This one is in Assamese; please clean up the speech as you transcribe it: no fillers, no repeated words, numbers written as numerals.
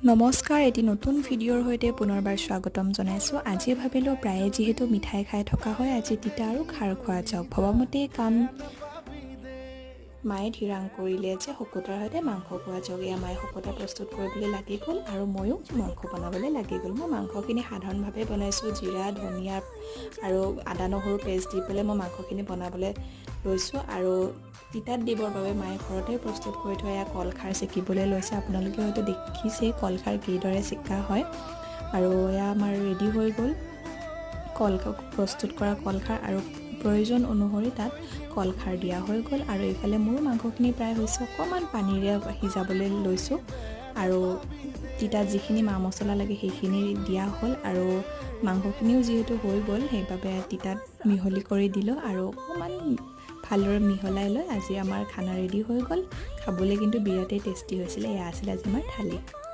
নমস্কাৰ, এটি নতুন ভিডিঅ'ৰ সৈতে পুনৰবাৰ স্বাগতম জনাইছোঁ। আজি ভাবিলোঁ, প্ৰায়ে যিহেতু মিঠাই খাই থকা হয়, আজি তিতা আৰু খাৰ খোৱা যাওক। ভবামতেই কাম। মায়ে থিৰাং কৰিলে যে শুকুতাৰ সৈতে মাংস খোৱা যাওক। এয়া মায়ে শুকুতা প্ৰস্তুত কৰিবলৈ লাগি গ'ল আৰু ময়ো মাংস বনাবলৈ লাগি গ'ল। মই মাংসখিনি সাধাৰণভাৱে বনাইছোঁ। জিৰা, ধনিয়া আৰু আদা নহৰু পেষ্ট দি পেলাই মই মাংসখিনি বনাবলৈ লৈছোঁ। আৰু তিতাত দিবৰ বাবে মায়ে ঘৰতে প্ৰস্তুত কৰি থোৱা এয়া কলখাৰ চেকিবলৈ লৈছে। আপোনালোকে হয়তো দেখিছেই কলখাৰ কিদৰে চেকা হয়। আৰু এয়া আমাৰ ৰেডি হৈ গ'ল কল প্ৰস্তুত কৰা কলখাৰ আৰু প্ৰয়োজন অনুসৰি তাত কলখাৰ দিয়া হৈ গ'ল। আৰু এইফালে মোৰো মাংসখিনি প্ৰায় হৈছে, অকণমান পানীৰে সিজাবলৈ লৈছোঁ। আৰু তিতাত যিখিনি মা মছলা লাগে, সেইখিনি দিয়া হ'ল। আৰু মাংসখিনিও যিহেতু হৈ গ'ল, সেইবাবে তিতাত মিহলি কৰি দিলোঁ আৰু অকণমান ভালদৰে মিহলাই লৈ আজি আমাৰ খানা ৰেডি হৈ গ'ল। খাবলৈ কিন্তু বিৰাটেই টেষ্টি হৈছিলে। এয়া আছিলে আজি আমাৰ থালি।